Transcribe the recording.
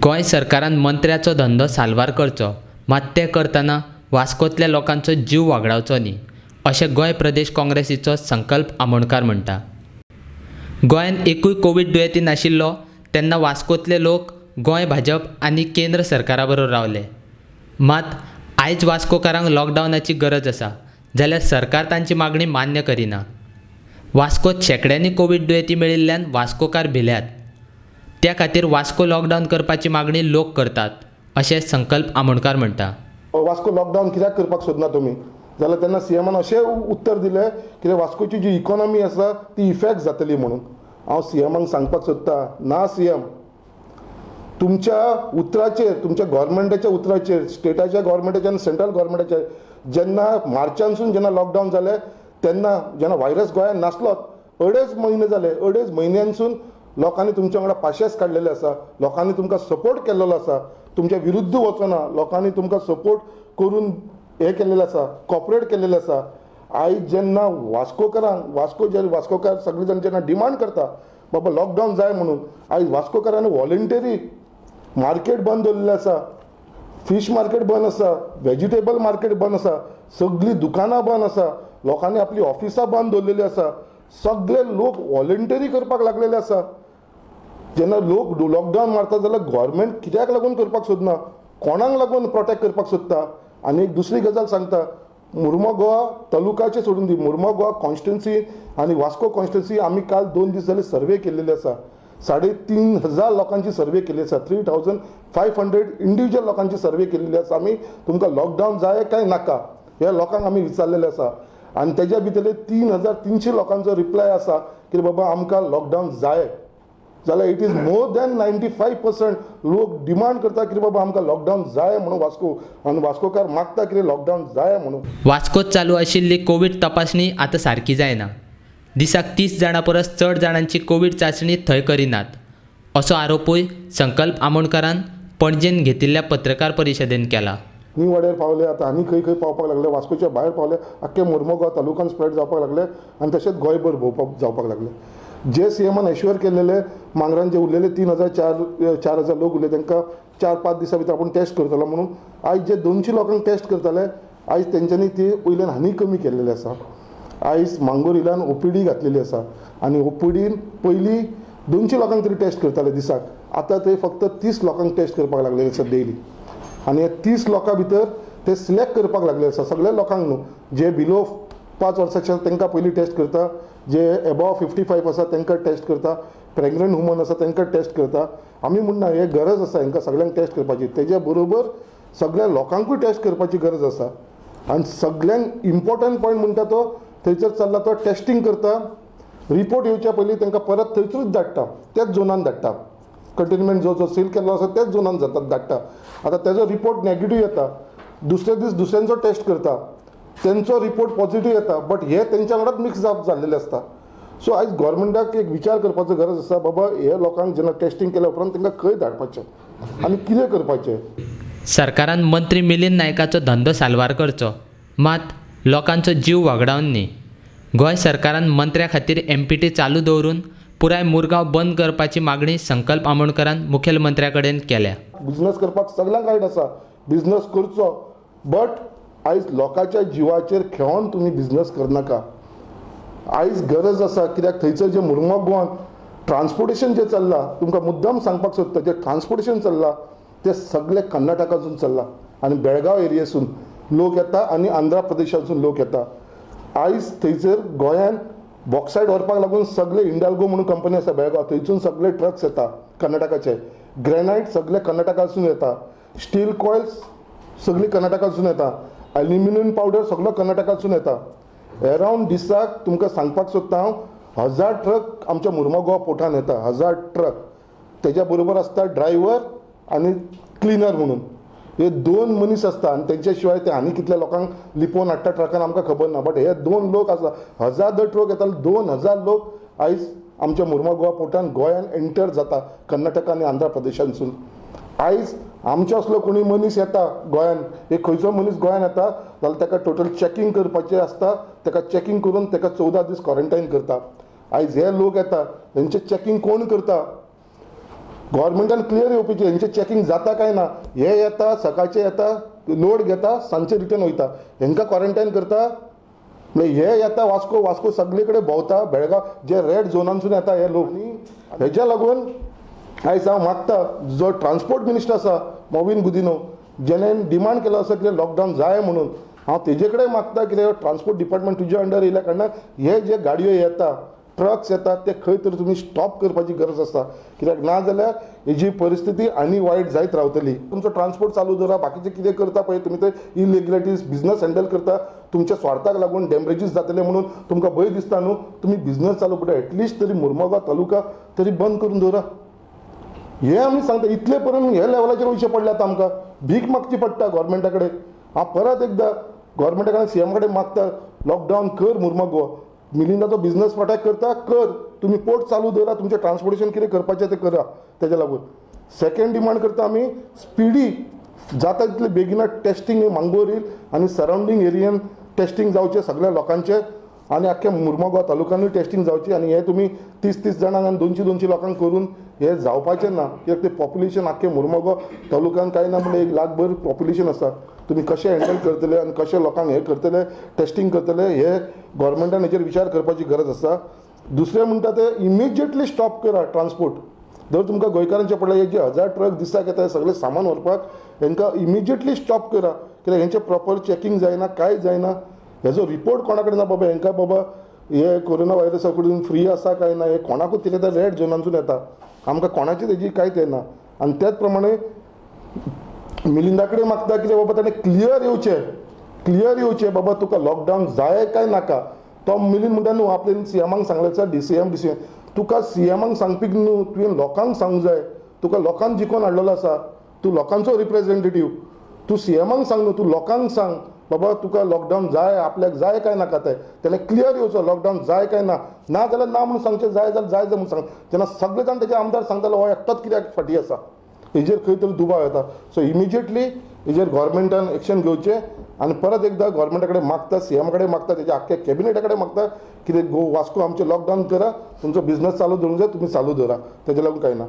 गोंय सरकारान मंत्र्याचो धंदो साल्वार करचो, मात तें करतना वास्कोंतल्या लोकांचो जीव वागडावचो न्ही, अशें गोंय प्रदेश काँग्रेसीचो संकल्प आमोणकार म्हणटा. गोंयांत एकूय कोवीड दुयेंती नाशिल्लो तेन्ना वास्कोंतले लोक गोंय भाजप आनी केंद्र सरकारा बरोबर रावले. मात आयज वास्कोकारांक लॉकडावनाची गरज आसा जाल्यार सरकार तांची मागणी मान्य करिना. वास्कोत शेंकड्यांनी कोवीड दुयेंती मेळिल्ल्यान वास्कोकार भिल्यात. त्या खातीर वास्को लॉकडावन करपाची मागणी लोक करतात, अशें संकल्प आमोणकार म्हणटा. वास्को लॉकडावन कित्याक करपाक सोदना तुमी जाल्यार तेन्ना सीएमान अशें उत्तर दिलें कित्याक वास्कोची जी इकॉनॉमी आसा ती इफेक्ट जातली म्हणून. हांव सीएमाक सांगपाक सोदता, ना सीएम, तुमच्या उतराचेर, तुमच्या गव्हर्मेंटाच्या उतराचेर, स्टेटाच्या गव्हर्मेंटाच्या आनी सेंट्रल गव्हर्मेंटाचेर जेन्ना मार्चानसून जेन्ना लॉकडावन जालें तेन्ना जेन्ना व्हायरस गोंयांत नासलोच, 2.5 म्हयने जाले, 2.5 म्हयन्यांसून लोकांनी तुमच्या वांगडा पाशेस काडलेले आसा, लोकांनी तुमकां सपोर्ट केल्लो आसा, तुमच्या विरुद्ध वचना, लोकांनी तुमकां सपोर्ट करून हें केल्लें आसा, कॉपरेट केल्लें आसा. आयज जेन्ना वास्कोकारांक, वास्को जे वास्कोकार सगळे जाण जेन्ना डिमांड करता बाबा लॉकडावन जाय म्हणून, आयज वास्कोकारांनी वॉलंटरी मार्केट बंद दवरिल्लें आसा, फीश मार्केट बंद आसा, वेजिटेबल मार्केट बंद आसा, सगळीं दुकानां बंद आसा, लोकांनी आपली ऑफिसां बंद दवरलेलीं आसा, सगळे लोक वॉलंटरी करपाक लागलेले आसा. जेन्ना लोक लॉकडावन मारता जाल्यार गव्हर्मेंट कित्याक लागून करपाक सोदना, कोणाक लागून प्रोटेक्ट करपाक सोदता? आनी एक दुसरी गजाल सांगता, मुर्मो गोवा तालुकाचें सोडून दी, मुर्मो गोवा कॉन्स्टिट्युन्सी आनी वास्को कॉन्स्टिट्युन्सी आमी काल 2 दीस जाले सर्वे केल्लेले आसा, 3500 लोकांची सर्वे केल्ली आसा, 3500 इंडिविज्युअल लोकांची सर्वे केल्ली आसा. आमी तुमकां लॉकडावन जाय काय नाका ह्या लोकांक आमी विचारलेलें आसा आनी तेज्या भितरले 3300 लोकांचो रिप्लाय आसा की बाबा आमकां लॉकडावन जाय. जाल्यार it is more than 95% लोक डिमांड करता की बाबा आमकां लॉकडावन जाय म्हणून वास्को, आनी वास्कोकार मागता की लॉकडावन जाय म्हणून. वास्कोत चालू आशिल्ली कोवीड तपासणी आतां सारकी जायना. दिसाक 30 जाणां परस चड जाणांची कोवीड चांचणी थंय करिनात, असो आरोपूय संकल्प आमोणकारान पणजेन घेतिल्ल्या पत्रकार परिशदेन केला. न्यू वाड्यार पावले, आतां आनी खंय खंय पावपाक लागले, वास्कोच्या भायर पावले, आख्खे मुर्मोगांव तालुक्यान स्प्रेड जावपाक लागले आनी तशेंच गोंयभर भोंवपाक जावपाक लागले. जे सीएमान एश्युअर केल्लेले मांगरान जे उरलेले 3000 4000 लोक उरले तांकां 4-5 दिसां भितर आपूण टेस्ट करतलो म्हणून, आयज जे 200 लोकांक टेस्ट करताले आयज तेंच्यांनी ती वयल्यान हानी कमी केल्लेली आसा. आयज मांगोर हिलान ओपीडी घातलेली आसा आनी ओपीडीन पयलीं 200 लोकांक तरी टेस्ट करताले दिसाक, आतां ते फक्त 30 लोकांक टेस्ट करपाक लागलेले आसा डेली. आनी हे 30 लोकां भितर ते सिलेक्ट करपाक लागले आसा सगळ्या लोकांक न्हू, जे बिलो 5 वर्साचे आसा तांकां पयलीं टेस्ट करता, जे एबोव 55 आसा तांकां टेस्ट करता, प्रेग्नंट वुमन आसा तांकां टेस्ट करता. आमी म्हणना हे गरज आसा हांकां सगळ्यांक टेस्ट करपाची, तेज्या बरोबर सगळ्या लोकांकूय टेस्ट करपाची गरज आसा. आनी सगळ्यांक इम्पॉर्टंट पॉयंट म्हणटा तो थंयसर चल्ला तो टेस्टींग करता, रिपोर्ट येवच्या पयलीं तांकां परत थंयसरूच धाडटा, त्याच झोनान धाडटा, कंटेनमेंट जो जो सील केल्लो आसा त्याच झोनान जाता धाडटा. आतां तेजो रिपोर्ट नेगेटीव येता, दुसरे दीस दुसऱ्यांचो टेस्ट करता, तेंचो रिपोर्ट पॉझिटीव येता, बट हे तेंच्या वांगडाच मिक्स जावप जाल्लेले आसता. सो आयज गव्हर्मेंटाक एक विचार करपाचो गरज आसा, बाबा हे लोकांक जेन्ना टेस्टींग केल्या उपरांत तांकां खंय धाडपाचें आनी कितें करपाचें. सरकारान मंत्री मिलिंद नायकाचो धंदो साल्वार करचो, मात लोकांचो जीव वागडावन न्ही. गोंय सरकारान मंत्र्या खातीर एमपीटी चालू दवरून पुराय मुरगांव बंद करपाची मागणी संकल्प आमोणकारान मुखेलमंत्र्या कडेन केल्या. बिजनस करपाक सगळ्यांक रायट आसा, बिजनस करचो, बट आयज लोकांच्या जिवाचेर खेळोन तुमी बिजनस करनाका. आयज गरज आसा, कित्याक थंयसर जे मुर्मो गोवान ट्रान्सपोर्टेशन जें चल्लां, तुमकां मुद्दम सांगपाक सोदता, जें ट्रान्सपोर्टेशन चल्लां तें सगळें कर्नाटकासून चल्लां आनी बेळगांव एरियेसून लोक येता आनी आंध्रा प्रदेशासून लोक येता. आयज थंयसर गोंयान बॉक्सायट व्हरपाक लागून सगळे इंडाल्गो म्हणून कंपनी आसा बेळगांव, थंयसून सगळे ट्रक्स येता कर्नाटकाचे, ग्रेनायट सगळे कर्नाटकासून येता, स्टील कॉयल्स सगळी कर्नाटकासून येता, एल्युमिनियम पावडर सगळो कर्नाटकासून येता. एरावंड दिसाक तुमकां सांगपाक सोदता हांव, 1000 ट्रक आमच्या मुर्मो गोवा पोर्टान येता, 1000 ट्रक. तेज्या बरोबर आसता ड्रायव्हर आनी क्लिनर म्हणून हे 2 मनीस आसता आनी तेंच्या शिवाय ते आनी कितल्या लोकांक लिपोवन हाडटा ट्रकान आमकां खबर ना, बट हे 2 लोक आसा. 1000 जर ट्रक येता 2000 लोक आयज आमच्या मुर्मो गोवा पोर्टान गोंयान एंटर जाता कर्नाटका आनी आंध्रा प्रदेशांतसून. आयज आमचे असलो कोणी मनीस येता गोंयान, एक खंयचो मनीस गोंयान येता जाल्यार ताका टोटल चॅकींग करपाचें आसता, ताका चॅकींग करून ताका 14 दीस क्वॉरंटायन करता. आयज हे लोक येता तेंचें चॅकींग कोण करता? गव्हर्मेंटान क्लियर येवपाचें हेंचें चॅकिंग जाता काय ना. हे येता सकाळचे येता लोड घेता सांजचे रिटर्न वयता, हेंकां क्वॉरंटायन करता. म्हणजे हे येता वास्को वास्को सगळे कडेन भोंवता, बेळगांव जे रेड झोनांतसून येता हे लोक. आनी हेज्या लागून आयज हांव मागता जो ट्रान्सपोर्ट मिनिस्टर आसा मॉविन गुदिनो जेणे डिमांड केलो आसा कितें लॉकडावन जाय म्हणून, हांव तेजे कडेन मागता कितें ट्रान्सपोर्ट डिपार्टमेंट तुज्या अंडर येयल्या कारणान हे जे गाडयो येता ट्रक्स येतात ते खंय तरी तुमी स्टॉप करपाची गरज आसा, कित्याक ना जाल्यार हेजी परिस्थिती आनी वायट जायत रावतली. तुमचो ट्रान्सपोर्ट चालू दवरा, बाकीचें कितें करता पळय तुमी ते इलिगलिटीज बिजनस हँडल करता, तुमच्या स्वार्थाक लागून डॅमेजीस जातले म्हणून तुमकां भंय दिसता न्हू, तुमी बिजनस चालू पडटा एटलिस्ट तरी मुरमुगांव तालुका तरी बंद करून दवरा. हे आमी सांगता इतले पर्यंत हे लेवलाचेर वयचें पडलें आतां आमकां भीक मागची पडटा गव्हर्मेंटा कडेन. हांव परत एकदां गव्हर्मेंटा कडेन सीएमा कडेन मागता लॉकडावन कर मुरमुगांव, मिलिंदाचो बिजनस प्रोटेक्ट करता कर, तुमी पोर्ट चालू दवरा, तुमचें ट्रान्सपोर्टेशन कितें करपाचें तें करा. तेज्या लागून सेकेंड डिमांड करता आमी स्पिडी जाता तितले बेगिना टेस्टींग मांगोर आनी सरावंडींग एरियन टेस्टींग जावचें सगळ्या लोकांचें आनी आख्ख्या मुरमुगांव तालुक्यानूय टेस्टींग जावची. आनी हे तुमी 30-30 जाणांक आनी 200-200 लोकांक करून हे जावपाचें ना, कित्याक ते पॉप्युलेशन आख्खे मुरमुगांव तालुक्यान कांय ना म्हणल्यार 1 लाखभर पॉप्युलेशन आसा. तुमी कशें हँडल करतले आनी कशें लोकांक हें करतले टेस्टींग करतले हे गव्हर्मेंटान हेचेर विचार करपाची गरज आसा. दुसरें म्हणटा ते इमिजिएटली स्टॉप करा ट्रान्सपोर्ट. जर तुमकां गोंयकारांचें पडलें हे जे 1000 ट्रक दिसाक येता सगळें सामान व्हरपाक हेंकां इमिजिएटली स्टॉप करा, कित्याक हेंचें प्रॉपर चॅकिंग जायना कांय जायना, हेजो रिपोर्ट कोणा कडेन ना बाबा हेंकां बाबा हे कोरोना व्हायरसा कडून फ्री आसा काय ना, हे कोणाकूच कितें तर रेड झोनांतसून येता, आमकां कोणाची तेजी कांयच येना. आनी त्याच प्रमाणे मिलिंदा कडेन मागता कितें बाबा ताणें क्लियर येवचें, क्लियर येवचें बाबा तुका लॉकडावन जाय काय नाका. तो मिलिंद म्हणटा न्हू आपल्यान सीएमाक सांगलें आसा डीसीएम डीसीएम, तुका सीएमाक सांगपी न्हू, तुवें लोकांक सांगूंक जाय, तुका लोकांक जिखोवन हाडलेलो आसा, तूं लोकांचो रिप्रेजेंटेटीव, तूं सीएमाक सांग न्हू, तूं लोकांक सांग बाबा तुका लॉकडावन जाय आपल्याक जाय काय नाका तें. तेणें क्लियर येवचो लॉकडावन जाय काय ना, ना जाल्यार ना म्हणून सांगचें, जाय जाल्यार जाय म्हणून सांग. जेन्ना सगळे जाण तेजे आमदार सांगताले हो एकटोच कित्याक फाटीं आसा, हेजेर खंय तरी दुबाव येता. सो इमिजिएटली हेजेर गव्हर्मेंटान एक्शन घेवचें आनी परत एकदां गव्हर्मेंटा कडेन मागता, सीएमा कडेन मागता, तेज्या आख्ख्या कॅबिनेटा कडेन मागता कितें गो वास्को आमचें लॉकडावन करा, तुमचो बिजनस चालू दवरूंक जाय, तुमी चालू दवरा, तेज्या लागून कांय ना.